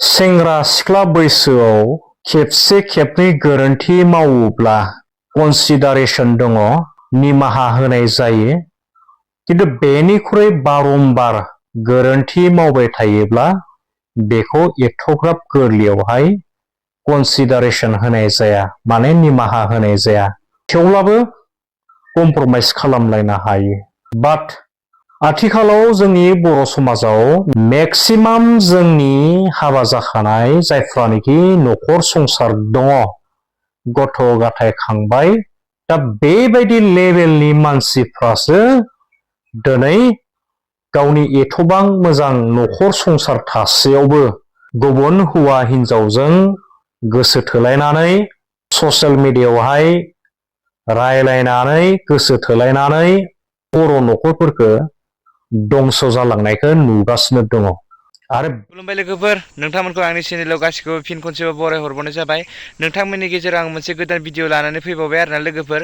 सेंग्रा सिख्ला बैसोआव खेबसे खेबनै गोरोन्थि मावोब्ला कनसिडारेशन दङ, निमाहा होनाय जायो। किन्तु बेनिख्रुइ बारम्बार गोरोन्थि मावबाय थायोब्ला बेखौ एथ'ग्राब गोरलैयावहाय कनसिडारेशन होनाय जाया, माने निमाहा होनाय जाया। थेवब्लाबो कमप्रमाइज खालामलायनो हायो। बाट आथिखालाव जोंनि बर' समाजाव मेक्सिमाम जोंनि हाबा जाखानाय जायफ्रानोखि न'खर संसार दङ, गथ' गथाय खांबाय, दा बेबायदि लेभेलनि मानसिफ्रासो दिनै गावनि एथ'बां मोजां न'खर संसार थासेयावबो गुबुन हौवा हिनजावजों गोसो थोलायनानै ससियेल मिडियायावहाय रायलायनानै गोसो थोलायनानै बर' न'खरफोरखौ दंस' जालांनायखौ नुगासिनो दङ। आरो खुलुमबाय लोगोफोर, नोंथांमोनखौ आंनि चेनेलाव गासिखौबो फिन खनसेबो बराय हरबावनाय जाबाय। नोंथांमोननि गेजेराव आं मोनसे गोदान भिडिअ लानानै फैबावबाय आरोना लोगोफोर।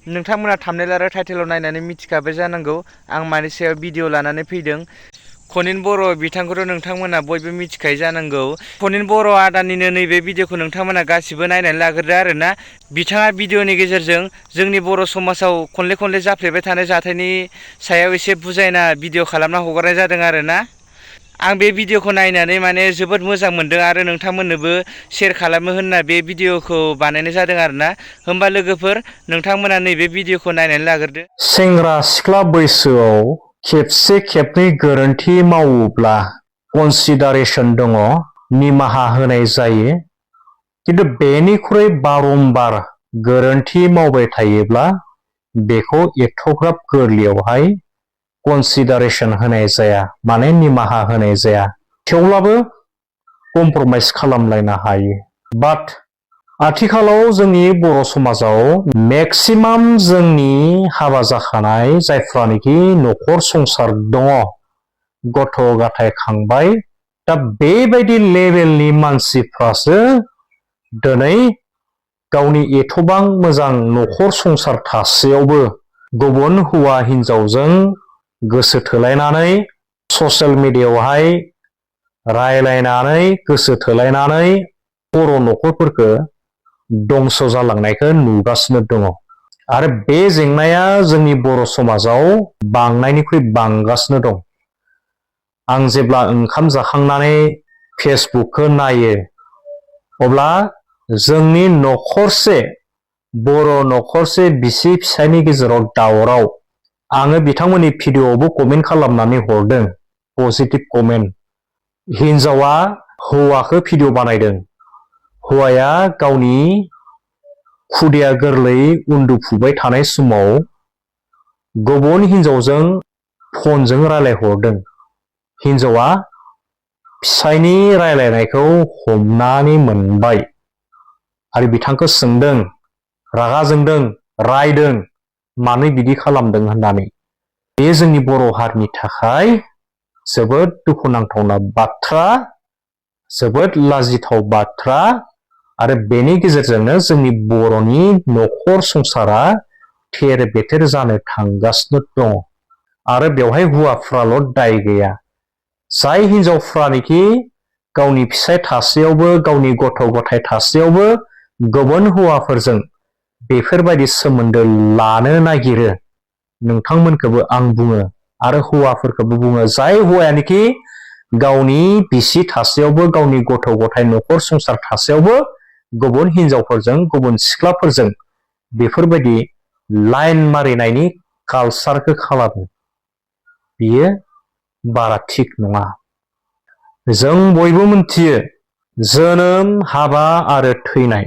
नोंथांमोना थाम्बनेल आरो टाइटेलाव नायनानै मिथिखाबाय जानांगौ आं मानि सायाव भिडिअ लानानै फैदों। खनिन बर' बिथांखौथ' नोंथांमोना बयबो मिथिखायो जानांगौ। खनिन बर' आदानिनो नैबे भिडिअखौ नोंथांमोना गासिबो नायनानै लाग्रोदो आरोना। बिथाङा भिडिअनि गेजेरजों जोंनि बर' समाजाव खनले खनले जाफ्लेबाय थानाय जाथायनि सायाव एसे बुजायना भिडिअ खालामना हगारनाय जादों आरोना। आं बे भिडिअखौ नायनानै माने जोबोद मोजां मोनदों आरो नोंथांमोननोबो शेयार खालामो होनना बे भिडिअखौ बानायनाय जादों आरोना। होमबा लोगोफोर, नोंथांमोना नैबे भिडिअखौ नायनानै लाग्रोदो। सेंग्रा सिख्ला बैसोआव खेबसे खेबनै गोरोन्थि मावोब्ला कनसिडारेशन दङ, निमाहा होनाय जायो। किन्तु बेनिख्रुइ बारम्बार गोरोन्थि मावबाय थायोब्ला बेखौ एथ'ग्राब गोरलैयावहाय कनसिडारेशन होनाय जाया, माने निमाहा होनाय जाया। थेवब्लाबो कमप्रमाइज खालामलायनो हायो। बाट आथिखालाव जोंनि बर' समाजाव मेक्सिमाम जोंनि हाबा जाखानाय जायफ्रानोखि न'खर संसार दङ, गथ' गथाय खांबाय, दा बेबायदि लेभेलनि मानसिफ्रासो दिनै गावनि एथ'बां मोजां न'खर संसार थासेयावबो गुबुन हौवा हिनजावजों गोसो थोलायनानै ससियेल मिडियायावहाय रायलायनानै गोसो थोलायनानै बर' न'खरफोरखौ दंस' जालांनायखौ नुगासिनो दङ। आरो बे जेंनाया जोंनि बर' समाजाव बांनायनिख्रुइ बांगासिनो दं। आं जेब्ला ओंखाम जाखांनानै फेसबुकखौ नायो, अब्ला जोंनि न'खरसे बर' न'खरसे बिसि फिसायनि गेजेराव दावराव, आङो बिथांमोननि भिडिअआवबो कमेन्ट खालामनानै हरदों, पजिटिभ कमेन्ट। हिनजावा हौवाखौ भिडिअ बानायदों, हौवाया गावनि खुदिया गोरलै उन्दुफुबाय थानाय समाव गुबुन हिनजावजों फनजों रायलायहरदों। हिनजावा फिसायनि रायलायनायखौ हमनानै मोनबाय आरो बिथांखौ सोंदों, रागा जोंदों, रायदों, मानो बिदि खालामदों होननानै। बे जोंनि बर' हारिनि थाखाय जोबोद दुखुनांथावना बाथ्रा, जोबोद लाजिथाव बाथ्रा। आरो बेनि गेजेरजोंनो जोंनि बर'नि न'खर संसारा थेर बेथेर जानो थांगासिनो दङ। आरो बेवहाय हौवाफ्राल' दाय गैया। जाय हिनजावफ्रानोखि गावनि फिसाय थासेयावबो, गावनि गथ' गथाय थासेयावबो गुबुन हौवाफोरजों बेफोरबायदि सोमोन्दो लानो नागिरो, नोंथांमोनखौबो आं बुङो आरो हौवाफोरखौबो बुङो, जाय हौवायानोखि गावनि बिसि थासेयावबो, गावनि गथ' गथाय न'खर संसार थासेयावबो गुबुन हिनजावफोरजों, गुबुन सिख्लाफोरजों बेफोरबायदि लाइन मारिनायनि कालसारखौ खालामो, बियो बारा थिग नङा। जों बयबो मिथियो, जोनोम, हाबा आरो थैनाय,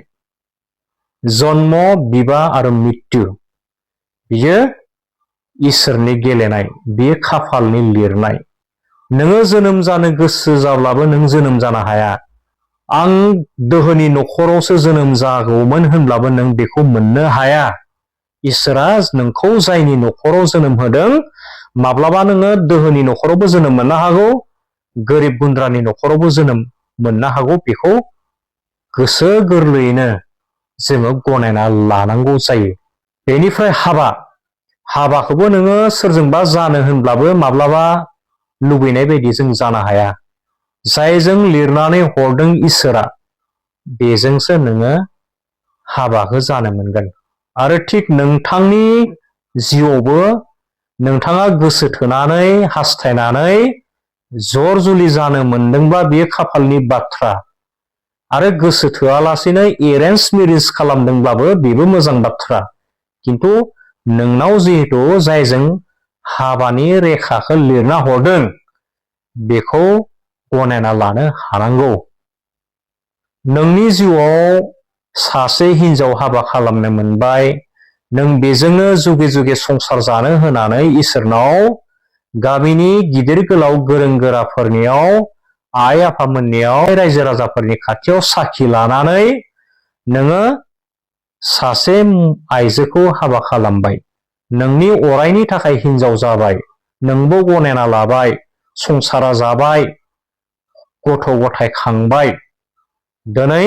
जन्म, बिबाह आरो मृत्यु, बियो इसोरनि गेलेनाय, बियो खाफालनि लिरनाय। नोङो जोनोम जानो गोसो जाब्लाबो नों जोनोम जानो हाया। आं दोहोनि न'खरावसो जोनोम जागौमोन होनब्लाबो नों बेखौ मोननो हाया। इसोरा नोंखौ जायनि न'खराव जोनोम होदों, माब्लाबा नोङो दोहोनि न'खरावबो जोनोम मोननो हागौ, गोरिब गुन्द्रानि न'खरावबो जोनोम मोननो हागौ। बेखौ गोसो गोरलैयैनो जोङो गनायना लानांगौ जायो। बेनिफ्राय हाबाखौबो नोङो सोरजोंबा जानो होनब्लाबो माब्लाबा लुबैनाय बायदि जों जानो हाया। जायजों लिरनानै हरदों इसोरा बेजोंसो नोङो हाबाखौ जानो मोनगोन। आरो थिग नोंथांनि जिउआवबो नोंथाङा गोसो थोनानै हास्थायनानै जर जुलि जानो मोनदोंब्ला बेयो खाफालनि बाथ्रा। आरो गोसो थोआलासेनो एरेन्ज मेरेज खालामदोंब्लाबो बेबो मोजां बाथ्रा। किन्तु नोंनाव जिहेतु जायजों हाबानि रेखाखौ लिरना हरदों बेखौ गनायना लानो हानांगौ। नोंनि जिउआव सासे हिनजाव हाबा खालामनो मोनबाय, नों बेजोंनो जुगे जुगे संसार जानो होनानै इसोरनाव गामिनि गिदिर गोलाव गोरों गोराफोरनियाव आइ आफामोननियाव रायजो राजाफोरनि खाथियाव साखि लानानै नोङो सासे आइजोखौ हाबा खालामबाय, नोंनि अरायनि थाखाय हिनजाव जाबाय, नोंबो गनायना लाबाय, संसारा जाबाय, गथ' गथाय खांबाय। दिनै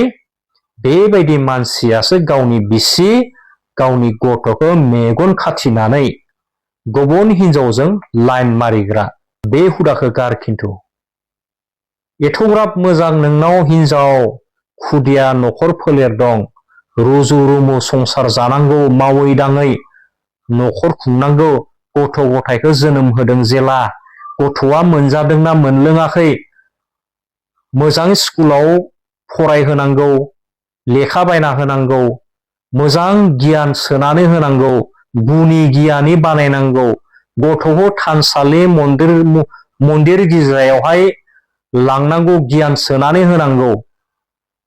बेबायदि मानसियासो गावनि बिसि गावनि गथ'खौ मेगन खाथिनानै गुबुन हिनजावजों लाइन मारिग्रा। बे हुदाखौ गार खिन्थु। एथ'ग्राब मोजां नोंनाव हिनजाव खुदिया न'खर फोलेर दं, रुजु रुमु संसार जानांगौ, मावै दाङै न'खर खुंनांगौ, गथ' गथायखौ जोनोम होदों जेला, गथ'आ मोनजादोंना मोनलोङाखै, मोजां स्कुलाव फरायहोनांगौ, लेखा बायना होनांगौ, मोजां गियान सोनानै होनांगौ, गुनि गियानि बानायनांगौ, गथ'खौ थानसालि मन्दिर गिर्जायावहाय लांनांगौ, गियान सोनानै होनांगौ,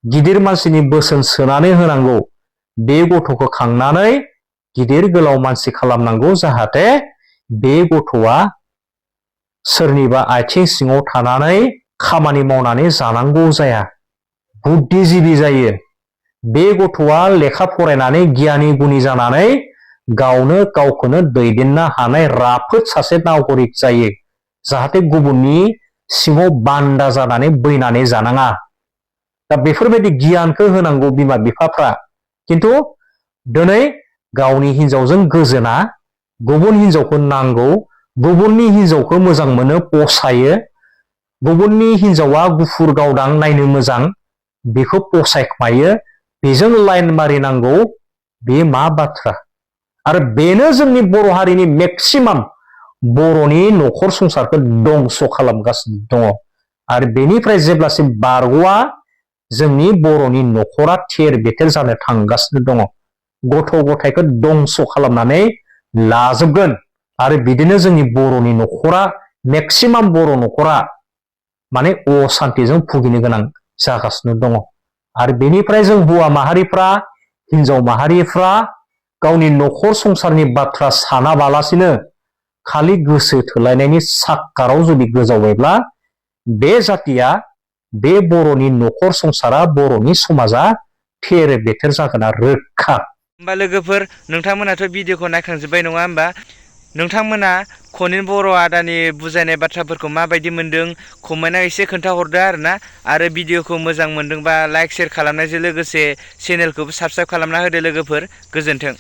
गिदिर मानसिनि बोसोन सोनानै होनांगौ। बे गथ'खौ खांनानै गिदिर गोलाव मानसि खालामनांगौ, जाहाथे बे गथ'आ सोरनिबा आथिं सिङाव थानानै खामानि मावनानै जानांगौ जाया, बुद्धिजीबि जायो। बे गथ'आ लेखा फरायनानै गियानि गुनि जानानै गावनो गावखौनो दैदेननो हानाय राफोद सासे नागरिक जायो, जाहाथे गुबुननि सिङाव बान्दा जानानै बैनानै जानाङा। दा बेफोरबायदि गियानखौ होनांगौ बिमा बिफाफ्रा। किन्तु दिनै गावनि हिनजावजों गोजोना, गुबुन हिनजावखौ नांगौ, गुबुननि हिनजावखौ मोजां मोनो, फसायो, गुबुननि हिनजावा गुफुर गावदां नायनो मोजां, बेखौ फसायखोमायो, बेजों लाइन मारिनांगौ, बे मा बाथ्रा? आरो बेनो जोंनि बर' हारिनि मेक्सिमाम बर'नि न'खर संसारखौ दंस' खालामगासिनो दङ। आरो बेनिफ्राय जेब्लासिम बारग'आ जोंनि बर'नि न'खरा थेर बेथेर जानो थांगासिनो दङ। गथ' गथायखौ दंस' खालामनानै लाजोबगोन। आरो बिदिनो जोंनि बर'नि न'खरा, मेक्सिमाम बर' न'खरा माने असान्तिजों भुगिनो गोनां जागासिनो दङ। आरो बेनिफ्राय जों हौवा माहारिफ्रा, हिनजाव माहारिफ्रा गावनि न'खर संसारनि बाथ्रा सानाबालासिनो खालि गोसो थोलायनायनि साक्काराव जुदि गोजावबायब्ला बे जातिया, बे बर'नि न'खर संसारा, बर'नि समाजा थेर बेथेर जागोना रोखा। होमबा लोगोफोर, नोंथांमोनाथ' भिडिअखौ नायखांजोब्बाय नङा होमबा? नोंथांमोना खनिन बर' आदानि बुजायनाय बाथ्राफोरखौ माबायदि मोनदों कमेन्टआव एसे खोन्थाहरदो आरोना। आरो भिडिअखौ मोजां मोनदोंबा लाइक शेयार खालामनायजों लोगोसे चेनेलखौबो साबस्क्राइब खालामना होदो लोगोफोर। गोजोन्थों।